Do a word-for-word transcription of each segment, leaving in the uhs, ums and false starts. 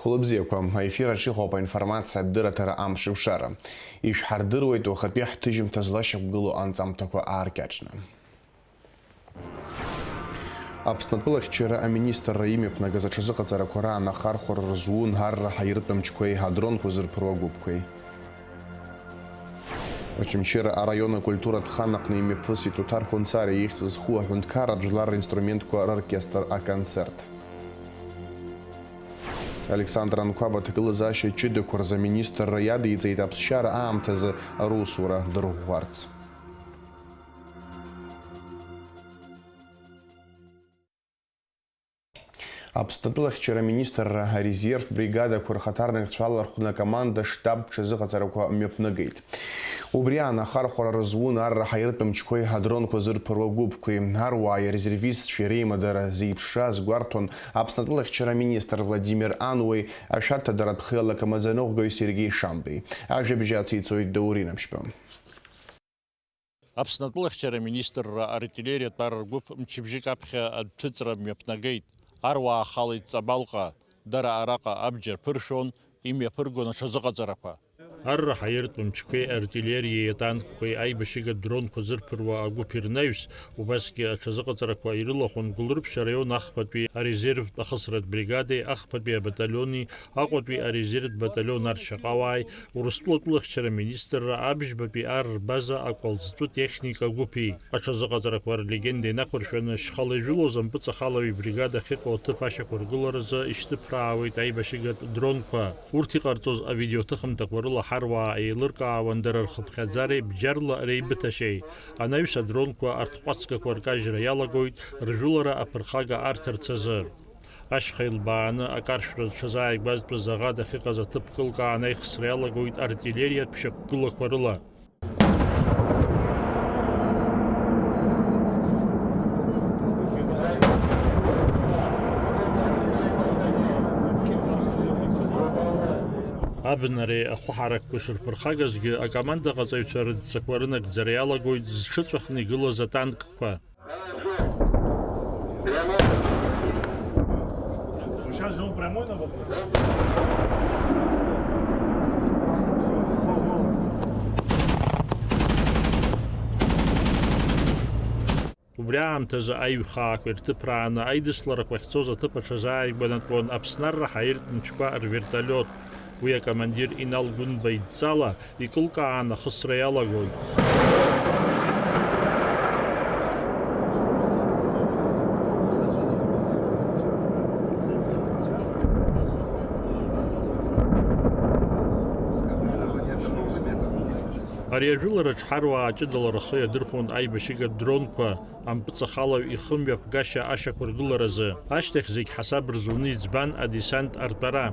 Хәылбзиақәа, аефир аҿы иҟоуп аинформациатә дырраҭара Амшеикәшара. Ишәҳардыруеит уахатәи ҳҭыжьымҭа злашьақәгылоу анҵамҭақәа ааркьаҿны. Аԥсны атәылахьчара аминистрра имҩаԥнагаз аҽазыҟаҵарақәа раан ахархәара рзун арра ҳаиртә мчқәеи адронқәа зырԥыруа гәыԥқәеи. Очамчыра араион акультуратә хан аҟны имҩаԥысит Уҭар Хәынцариа ихьӡ зху аҳәынҭқарратә жәлар ринструментқәа роркестр аконцерт. Александр Анқәаб аҭагылазаашьа ҷыдақәа рзы аминистрра иадиҵеит аԥсшьара аамҭазы русура дырӷәӷәарц. Аԥсны атәылахьчара аминистрра арезервтә бригадақәа рхаҭарнакцәа алархәны акоманда-штаб ҽазыҟаҵарақәа мҩаԥнагеит. Убри аан ахархәара рызун арра ҳаиртә мчқәеи адронқәа зырԥыруа гәыԥқәеи, аруааи арезервистцәеи реимадара зеиԥшраз гәарҭон Аԥсны атәылахьчара аминистр Владимир Ануеи ашәарҭадаратә хеилак амаӡаныҟәгаҩ Сергеи Шамбеи. Ажәабжь ациҵоит Даур Инамшьба. Аԥсны атәылахьчара аминистрра артиллериатә арра ргәыԥ мчыбжьык аԥхьа адәҭыҵра мҩаԥнагеит. Аруаа ахалеит Ҵабалҟа, дара араҟа абџьар ԥыршәон, имҩаԥыргон аҽазыҟаҵарақәа. Арра ҳаиртә мчқәеи артиллериеи атанкқәеи аибашьыгатә дронқәа зырԥыруа агәыԥ ирнаҩс, убасгьы аҽазыҟаҵарақәа ирылахәын Гәылрыԥшь араион ахԥатәи арезервтә ахысратә бригадеи ахԥатәи абаталиони Аҟәатәи арезервтә баталион аршьаҟауааи, Урыстәыла атәылахьчара министрра абжьбатәи ар рбаза акәалӡтәы техника гәыԥи. Аҽазыҟаҵарақәа рлегенда инақәыршәаны, шьхала ижәылоз ампыҵахалаҩ ибригада ахьыҟоу аҭыԥ ашьақәыргыларазы ишьҭыԥраауеит аибашьыгатә дронқәа. Урҭ иҟарҵоз авидеоҭыхымҭақәа рыла ҳаруаа еилыркаауан дара рхыԥхьаӡареи бџьарла реибыҭашьеи. Анаҩс адронқәа арҭҟәацгақәа ркажьра иалагоит, ржәылара аԥырхага арҭарц азы. Ашьха илбааны акаршәра зҽазааигәазтәыз аӷа дахьыҟаз аҭыԥ кылкаан аихсра иалагоит артиллериатә шьақәгылақәа рыла. Абнареи ахәы ҳаракқәа шырԥырхагазгьы, акоманда ҟаҵаҩцәа рыдҵақәа рынагӡара иалагоит зҽыҵәахны игылаз атанкқәа. Сейчас же он прямой на вопрос. Убри аамҭазы аиҩхаақәа ирҭыԥрааны аидысларақәа ахьцоз аҭыԥ аҽазааигәанатәуан Аԥсны арра ҳаиртә мчқәа рвертолиот. Уи акомандир Инал Гәынба идҵала икылкаан ахысра иалагоит. Ари ажәылараҿ ҳаруаа ҷыдала рхы иадырхәон аибашьыгатә дронқәа, ампыҵахалаҩ ихымҩаԥгашьа ашьақәыргыларазы. Ашьҭахь зегь ҳасаб рзуны иӡбан адесант артәара.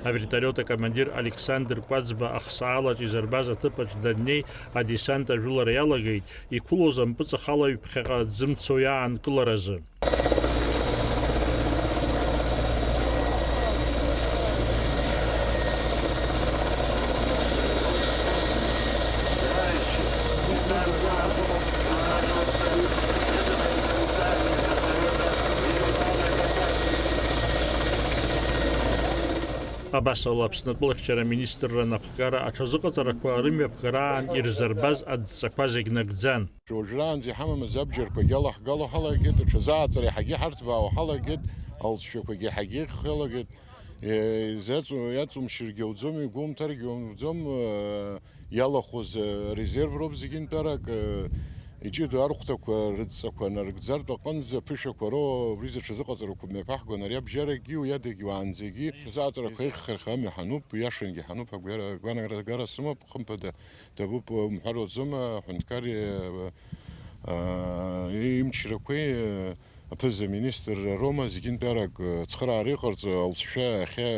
Авертолиот акомандир Александр Кәаӡба ахсаалаҿ изырбаз аҭыԥаҿ даннеи, адесант ажәылара иалагеит, иқәылоз ампыҵахалаҩ ԥхьаҟа дзымцо иаанкыларазы. Абас ала, Аԥсны атәылахьчара аминистрра анапхгара аҽазыҟаҵарақәа рымҩаԥгараан ирзырбаз адҵақәа зегь нагӡан. Уажәраанӡа иҳамамыз абџьарқәагьы алаҳгало ҳалагеит, аҽазааҵара иаҳагьы ҳарҭбаау ҳалагеит, алҵшәақәагьы иаҳагьы иххелагеит. Е, изаҵу-, иаҵумшьыргьы ауӡом, игәоумҭаргьы ауӡом, е, иалахәыз, е, резерв роуп зегьынтәарак, е, иҷыдоу архәҭақәа рыдҵақәа нарыгӡартә аҟынӡа аԥышәақәа роуа, убри рзы аҽазыҟаҵарақәа мҩаԥаҳгон ари абжьарагьы, уи адагьы уаанӡагьы. Аҽазааҵарақәа еиӷьхар ҳәа амҩа ҳануп, иашангьы ҳануп, агәара-, агәаанагара сымоуп, хымԥада. Дабуп, умҳәар уаӡома, аҳәынҭқарреи, аа, имчрақәеи, аԥыза-министр Рома зегьынтәарак, ацхыраара иҟарҵо алҵшәа иахьа,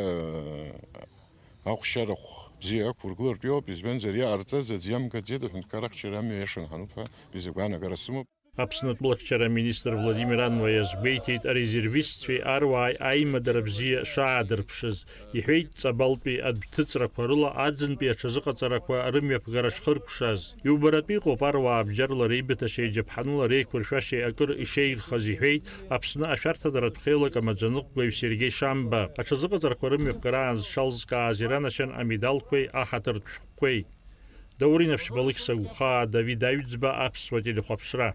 ахәшьарахә бзиа ақәыргылартә иоуп, избанзар, иҟарҵаз аӡә иамгаӡеит, аҳәынҭқар ахьчара амҩа иашан ҳануп ҳәа, биза гәаанагара сымоуп. Аԥсны атәылахьчара аминистр Владимир Ануа иазгәеиҭеит арезервистцәеи аруааи аимадара бзиа шаадырԥшыз. Иҳәеит, Ҵабалтәи адәҭыҵрақәа рыла аӡынтәи аҽазыҟаҵарақәа рымҩаԥгара шхыркәшаз. Иубаратәы иҟоуп аруаа бџьарла реибыҭашьеи џьаԥҳаныла реиқәыршәашьеи акыр ишеиӷьхаз, иҳәеит Аԥсны ашәарҭадаратә хеилак амаӡаныҟәгаҩ Сергеи Шамба. Аҽазыҟаҵарақәа рымҩаԥгара аан зҽалзкааз иранашьан амедалқәеи аҳаҭыртә шәҟәқәеи. Даур Инаԥшьба, Алықьса Гәхаа, Давид Аҩӡба, Аԥсуа телехәаԥшра.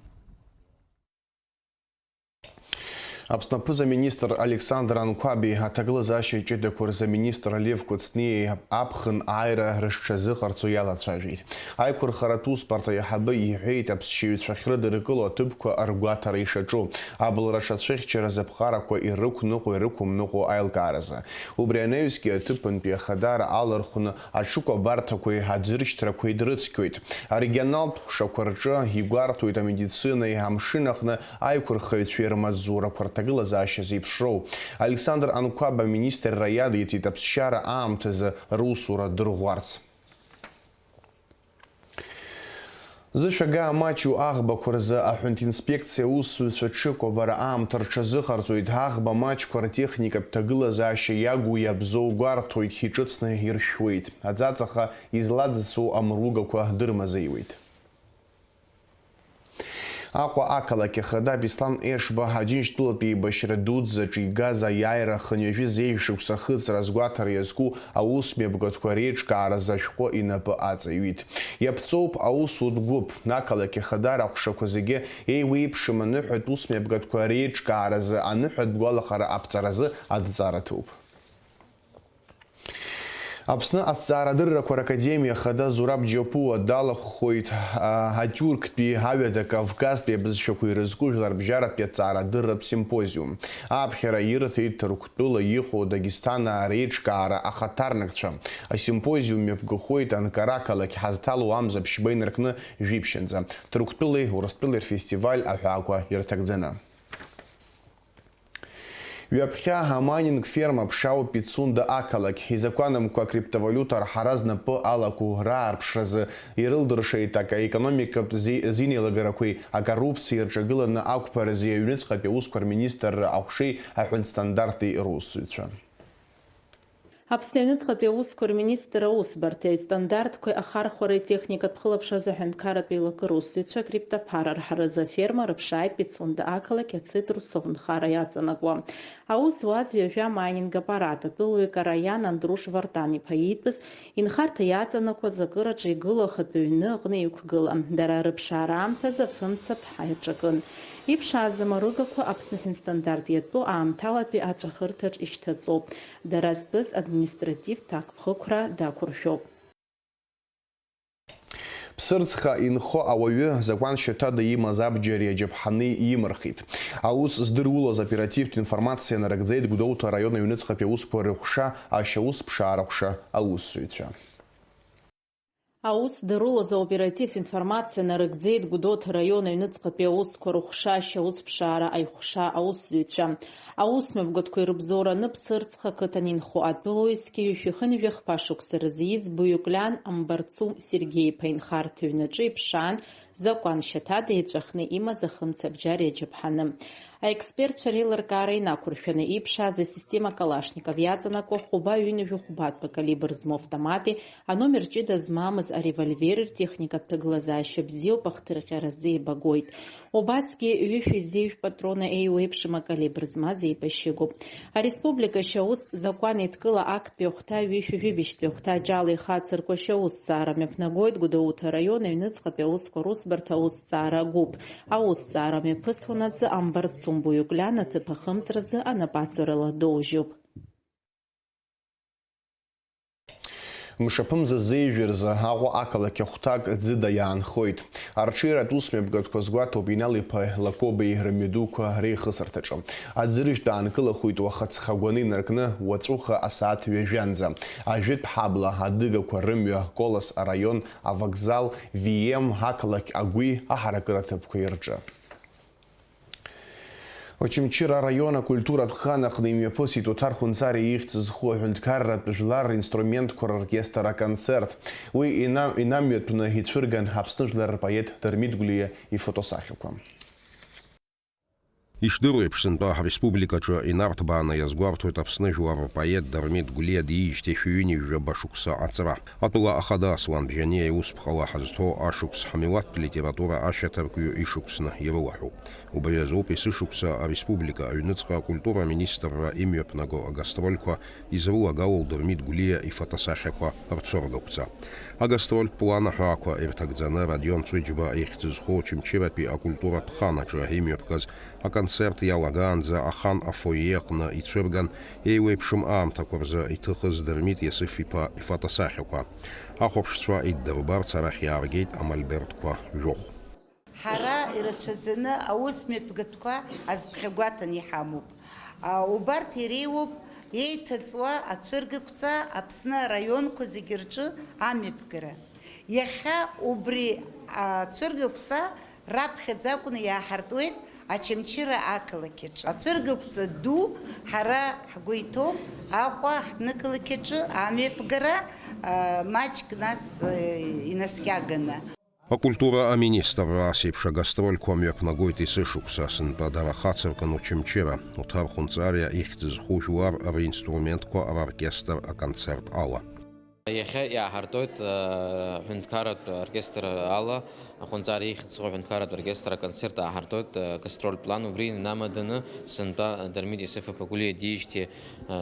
Аԥсны аԥыза-министр Александр Анқәаби аҭагылазаашьа ҷыдақәа рзы аминистр Лев Кәыҵниеи аԥхын ааира рыҽҽазыҟарҵо иалацәажәеит. Аиқәырхаратә усбарҭа аиҳабы иҳәеит, аԥсшьаҩцәа ахьрыдыркыло аҭыԥқәа ргәаҭара ишаҿу, абылра аҽацәыхьчаразы аԥҟарақәа ирықәныҟәо, ирықәымныҟәо аилкааразы. Убри анаҩсгьы аҭыԥантәи ахадара алархәны аҽыкәабарҭақәеи аӡыршьҭрақәеи дрыцқьоит. Арегионалтә ҟәшақәа рҿы игәарҭоит амедицинеи амшын аҟны аиқәырхаҩцәеи рмаҵзурақәа рҭагылазаашьа зеиԥшроу. Александр Анқәаба аминистрра иадиҵеит аԥсшьара аамҭазы русура дырӷәӷәарц. Зышәага амаҷу аӷбақәа рзы аҳәынҭинспекциа аусзуҩцәа ҽыкәабара аамҭа рҽазыҟарҵоит. Аӷба маҷқәа ртехникатә ҭагылазаашьа иагу иабзоу гәарҭоит, иҿыцны иршәуеит. Аӡаҵаха излаӡсо амругақәа дырмазеиуеит. Аҟәа ақалақь ахада Беслан Ешба Аџьынџьтәылатә еибашьра дуӡӡаҿы игаз аиааира хынҩажәи зеижә шықәса ахыҵра азгәаҭара иазку аусмҩаԥгатәқәа реиҿкааразы ашәҟәы инапы аҵаҩит. Иаԥҵоуп аусутә гәыԥ, ақалақь ахадара аҟәшақәа зегьы еиуеиԥшым аныҳәатә усмҩаԥгатәқәа реиҿкааразы аныҳәатә гәалаҟара аԥҵаразы адҵара ҭоуп. Аԥсны аҭҵаарадыррақәа ракадемиа ахада Зураб Џьопуа далахәхоит, а, атиурктәи аҩада Кавказтәи абызшәақәа ирызку жәларбжьаратәи аҭҵаарадырратә симпозиум. Аԥхьара ирҭеит Ҭырқәтәыла иҟоу Дагестанаа реиҿкаара ахаҭарнакцәа. Асимпозиум мҩаԥгахоит Анкара ақалақь ҳазҭало амза ԥшьба инаркны жәиԥшьынӡа, Ҭырқәтәылеи Урыстәылеи рфестиваль аҳәаақәа ирҭагӡаны. Ҩаԥхьа амайнинг ферма ԥшаауп Пицунда ақалақь. Изакәанымкәа акриптовалиута арҳара знапы алаку раарԥшразы ирылдыршеит акаекономикатә зи-, зинеилагарақәеи акоррупциеи рҿагыланы ақәԥаразы аҩныҵҟатәи аусқәа рминистрра аҟәшеи аҳәынҭстандарти русзуҩцәа. Аԥсны аҩныҵҟатәи аусқәа рминистр аусбарҭеи астандартқәеи ахархәареи техникатә хылаԥшразы аҳәынҭқарратә еилакы русзуҩцәа акриптоԥара арҳаразы аферма рыԥшааит Пицунда ақалақь ацитрус аҳәынҭқарра иаҵанакуа. Аус зуаз ҩажәа амайнинг аппарат атәылаҩ Караиан Андруш Вартан-иԥа иитәыз инхарҭа иаҵанакуаз акыраҿы игылоу ахатәы ҩны аҟны иқәгылан. Дара рыԥшаара аамҭазы афымцаԥ аҿакын. Иԥшааз амаругақәа Аԥсны аҳәынҭстандарт иатәу аамҭалатәи аҵәахырҭаҿ ишьҭаҵоуп. Дара зтәыз административтә ҭакԥхықәра дақәыршәоуп. Ԥсырӡха инхо ауаҩы закәан шьаҭада имаз абџьари аџьаԥҳани имырхит. Аус здыруаз оперативтә информациа нарыгӡеит Гәдоуҭа араион аҩныҵҟатәи аусқәа рыҟәша ашьаусԥшаара ҟәша аусзуҩцәа. Аус здарулаз аоперативтә информациа нарыгӡеит Гәдоуҭа араион аҩныҵҟатәи аусқәа рыҟәша ашьаусԥшаара аиҟәша аусзуҩцәа. Аусмҩаԥгатәқәа ирыбзоураны Ԥсырӡха ақыҭан инхо атәылауаҩ зқьи жәшәи хынҩажәи хԥа шықәса рзы ииз Буиукәлиан Амбарцу Сергеи-иԥа инхарҭа аҩнаҿы иԥшаан, закәан шьаҭада иҵәахны имаз ахымцабџьари аџьаԥҳани. Аекспертцәа реилыркаара инақәыршәаны иԥшааз асистема Калашников иаҵанакуа хәба ҩынҩажәи хәбатәи акалибр змоу автомати, аномер ҷыда змамыз аревольвери ртехникатә ҭагылазаашьа бзиоуп ахҭырҟьаразы еибагоит. Убасгьы ҩышәи зеижә патрона еиуеиԥшым акалибр змаз еибашьыгоуп. Ареспублика ашьаустә закәан еидкыла актәи ахәҭа ҩышәи жәибжьтәи ахәҭаҷ ала ихацырку ашьаусҭҵаара мҩаԥнагоит Гәдоуҭа араион аҩныҵҟатәи аусқәа русбарҭа аусҭҵаара агәыԥ. Аусҭҵаара мҩаԥысуанаҵы Амбарцу Буиукәлиан аҭыԥ ахымҵразы анапаҵаҩрала доужьуп. Мшаԥымза зеижә рзы Аҟәа ақалақь ахәҭак ӡыда иаанхоит. Арҽеиратә усмҩаԥгатәқәа згәаҭоуп Инал-иԥа Лакобеи рымҩадуқәа реихысырҭаҿы. Аӡыржәтә аанкылахоит уаха ҵхагәаны инаркны уаҵәуха асааҭ ҩажәанӡа. Ажәытә ҳабла адыгақәа рымҩа Колос араион авокзал, В М, ақалақь агәи аҳаракыра ҭыԥқәеи рҿы. Очамчыра араион акультуратә хан аҟны имҩаԥысит Оҭар Хәынҵариа ихьӡ зху аҳәынҭқарратә жәлар ринструментқәа роркестр аконцерт. Уи ина-, инамҩатәны ицәырган Аԥсны жәлар рпоет Дырмит Гәлиа ифотосахьақәа. Ишдыру еиԥш, сынтәа ҳреспубликаҿы инарҭбааны иазгәарҭоит Аԥсны жәлар рпоет Дырмит Гәлиа диижьҭеи шәи ҩынҩажәаба шықәса аҵра. Атәыла ахада Аслан Бжьаниа иусԥҟала ҳазҭоу ашықәс ҳмилаҭтә литература ашьаҭаркҩы ишықәсны ирылаҳәоуп. Убри азоуп есышықәса ареспублика аҩныҵҟа акультура аминистрра имҩаԥнаго агастрольқәа изрылагало Дырмит Гәлиа ифотосахьақәа рцәыргақәҵа. Агастрольтә план аҳәаақәа ирҭагӡаны Родион Ҵәыџьба ихьӡ зху Очамчыратәи акультуратә хан аҿы имҩаԥгаз аконцерт иалагаанӡа ахан афойе аҟны ицәырган, еиуеиԥшым аамҭақәа рзы иҭыхыз Дырмит Иасыф-иԥа ифотосахьақәа. Ахәаԥшцәа иддырбарц арахь иааргеит амольбертқәа жәохә. Ҳара ирацәаӡаны аус мҩаԥгатәқәа азԥхьагәаҭаны иҳамоуп. А, убарҭ иреиуоуп еиҭаҵуа ацәыргақәҵа Аԥсны араионқәа зегьы рҿы амҩаԥгара. Иахьа убри ацәыргақәҵа раԥхьаӡа акәны иааҳартуеит Очамчыра ақалақь аҿы. Ацәыргақәҵа ду ҳара ҳгәы иҭоуп Аҟәа ҳнықалақь аҿы амҩаԥгара, а, маҷк нас, э, инаскьаганы. Акультура аминистрра ас еиԥш агастрольқәа мҩаԥнагоит есышықәса, сынтәа дара хацыркын Очамчыра, Оҭар Хәынҵариа ихьӡ зху жәлар ринструментқәа роркестр аконцерт ала. Иахьа иааҳартуеит, э, ҳәынҭқарратә оркестр ала, Хәынҵариа ихьӡ зху ҳәынҭқарратә оркестр аконцерт ааҳартуеит, э, гастрольтә план, убри инамаданы сынтәа Дырмит Иосиф-иԥа Гәлиа диижьҭеи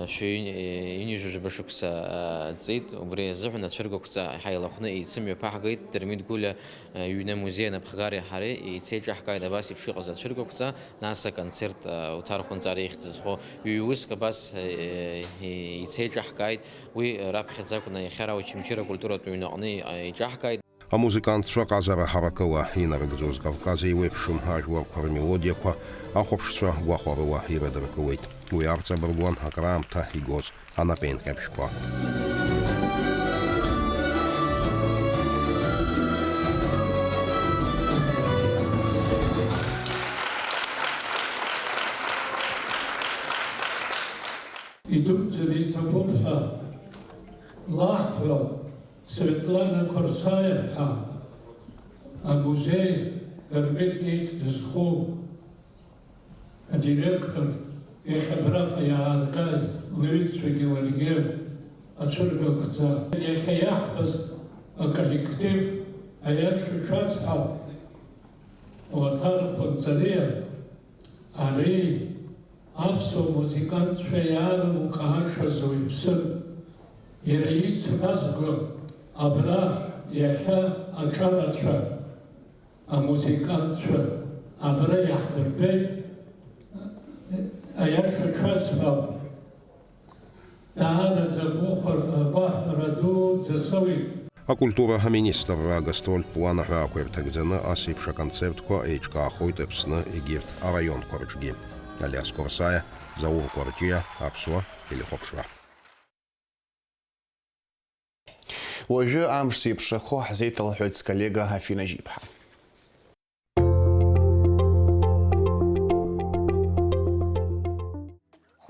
Шәи ҩынҩажәаба шықәса ҵит, убри азыҳәан ацәыргақәҵа ҳаилахәны еицымҩаԥаҳгеит, Дырмит Гәлиа иҩны амузеи анапхгареи ҳареи еицеиҿаҳкааит абас еиԥш иҟаз ацәыргақәҵа, нас аконцерт Уҭар Хәынҵар ихьӡ зху ҩ-уск абас еицеиҿаҳкааит, уи раԥхьаӡа акәны иахьа ара Очамчыра акультуратә ҩны аҟны еиҿаҳкааит. Амузыкантцәа ҟазара ҳаракыла инарыгӡоз Кавказ еиуеиԥшым ажәларқәа рмелодиақәа ахәаԥшцәа гәахәарыла ирыдыркылеит. Уи арҵабыргуан акраамҭа игоз анапеинҟьабжьқәа. Идуӡӡаны иҭабуп ҳәа лаҳҳәо, Светлана Қәарсаиаԥҳа, амузеи Дырмит ихьӡ зху адиректор, иахьа абраҟа иааргаз лҩызцәагьы ларгьы ацәыргақәҵа. Иахьа иаҳбаз аколлектив, аиаша шәасҳәап, Уаҭар Хәынҵариа, ари аԥсуа музыкантцәа иаарлукаашаз уаҩԥсын. Иара ицу назго абра иахьа аҿарацәа, амузыкантцәа абра иаҳдырбеит. Аиаша шәасҳәап, даараӡа агәахәар-, агәаҳәара дуӡӡа соуит. Акультура аминистрра агастрольтә план аҳәаақәа ирҭагӡаны ас еиԥш аконцертқәа еиҿкаахоит Аԥсны егьырҭ араионқәа рҿгьы. Алиас Қәарсаиа, Заур Кәарҷиа, Аԥсуа телехәаԥшра. Уажәы амш зеиԥшрахо ҳзеиҭалҳәоит сколлега Афина Жьиԥҳа.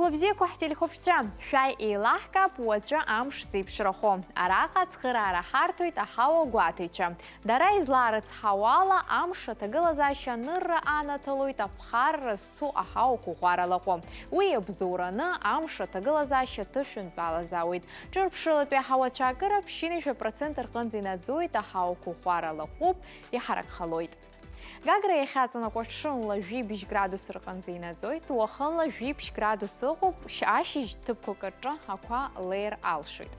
Хәлыбзиақәа ҳтелехәаԥшцәа, шәааи еилаҳкаап уаҵәы амш зеиԥшрахо. Араҟа ацхыраара ҳарҭоит аҳауа гәаҭаҩцәа. Дара излаарыцҳауала, амш аҭагылазаашьа анырра анаҭалоит аԥхарра зцу аҳауақәа ӷәӷәара лаҟәы. Уи иабзоураны амш аҭагылазаашьа ҭышәынтәалазаауеит. Ҿырԥшылатәи аҳауа цәаакыра ԥшьынҩажәа процент рҟынӡа инаӡоит, аҳауақәа ӷәӷәара лаҟәуп, иҳаракхалоит. Гагра иахьаҵанакуа ҽынла жәибжь градус рҟынӡа инаӡоит, уахынла жәибжь градус ыҟоуп, шь-, ашьыжь ҭыԥқәак рҿы ақәа леир алшоит.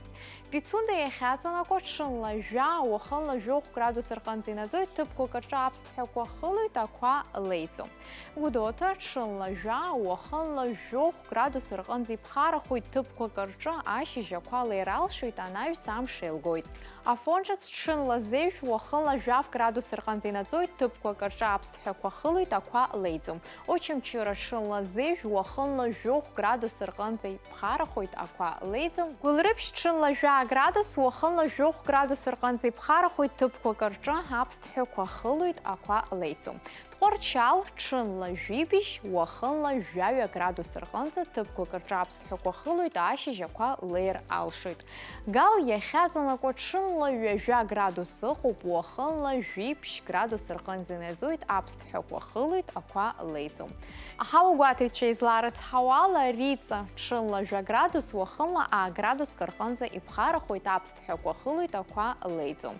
Пицунда иахьаҵанакуа ҽынла жәаа, уахынла жәохә градус рҟынӡа инаӡоит, ҭыԥқәак рҿы аԥсҭҳәақәа хылоит, ақәа леиӡом. Гәдоуҭа ҽынла жәаа, уахынла жәохә градус рҟынӡа иԥхарахоит, ҭыԥқәак рҿы ашьыжь ақәа леир алшоит, анаҩс амш еилгоит. Афон ҿыц ҽынла зежә, уахынла жәаф градус рҟынӡа инаӡоит, ҭыԥқәак рҿы аԥсҭҳәақәа хылоит, ақәа леиӡом. Очамчыра ҽынла зежә, уахынла жәохә градус рҟынӡа иԥхарахоит, ақәа леиӡом. Гәылрыԥшь ҽынла жәаа градус, уахынла жәохә градус рҟынӡа иԥхарахоит, ҭыԥқәак рҿы аԥсҭҳәақәа хылоит, ақәа леиӡом. Тҟәарчал, ҽынла жәибжь, уахынла жәаҩа градус рҟынӡа ҭыԥқәак рҿы аԥсҭҳәақәа хылоит, ашьыжь ақәа леир алшоит. Гал иахьаҵанакуа ҽынла ҩажәа градус ыҟоуп, уахынла жәиԥшь градус рҟынӡа инаӡоит, аԥсҭҳәақәа хылоит, ақәа леиӡом. Аҳауагәаҭаҩцәа излаарыцҳауа ала, Риҵа ҽынла жәа градус, уахынла аа градуск рҟынӡа иԥхарахоит, аԥсҭҳәақәа хылоит, ақәа леиӡом.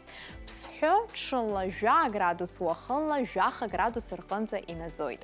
Ԥсҳәы ҽынла жәаа градус, уахынла жәаха градус рҟынӡа инаӡоит.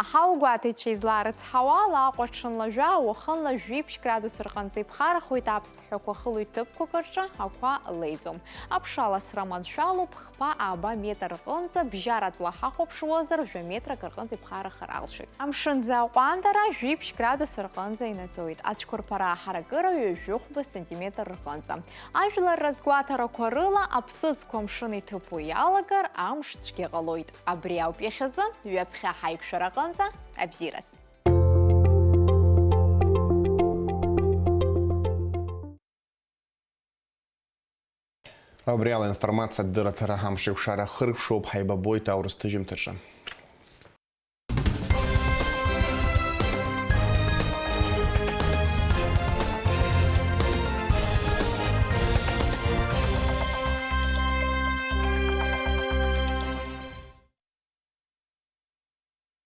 Аҳауагәаҭаҩцәа излаарыцҳауа ала, Аҟәа ҽынла жәаа, уахынла жәиԥшь градус рҟынӡа иԥхарахоит, аԥсҭҳәақәа хылоит ҭыԥқәак рҿы, ақәа леиӡом. Аԥшаласра маншәалоуп, хԥа ааба метр рҟынӡа, бжьаратәла ҳахәаԥшуазар, жәа метрак рҟынӡа иԥхарахар алшоит. Амшын ӡы аҟәандара жәиԥшь градус рҟынӡа инаӡоит, ацәқәырԥара аҳаракыра ҩажәихәба сантиметр рҟынӡа. Ажәлар разгәаҭарақәа рыла, аԥсыӡқәа амшын иҭыԥо иалагар, амш цәгьа ҟалоит. Абри ауп иахьазы, ҩаԥхьа ҳаиқәшәара аҟынӡа, абзиараз. Абри ала информациатә дырраҭара амш еиқәшара хыркәшоуп, ҳаибабоит аурыс ҭыжьымҭаҿы.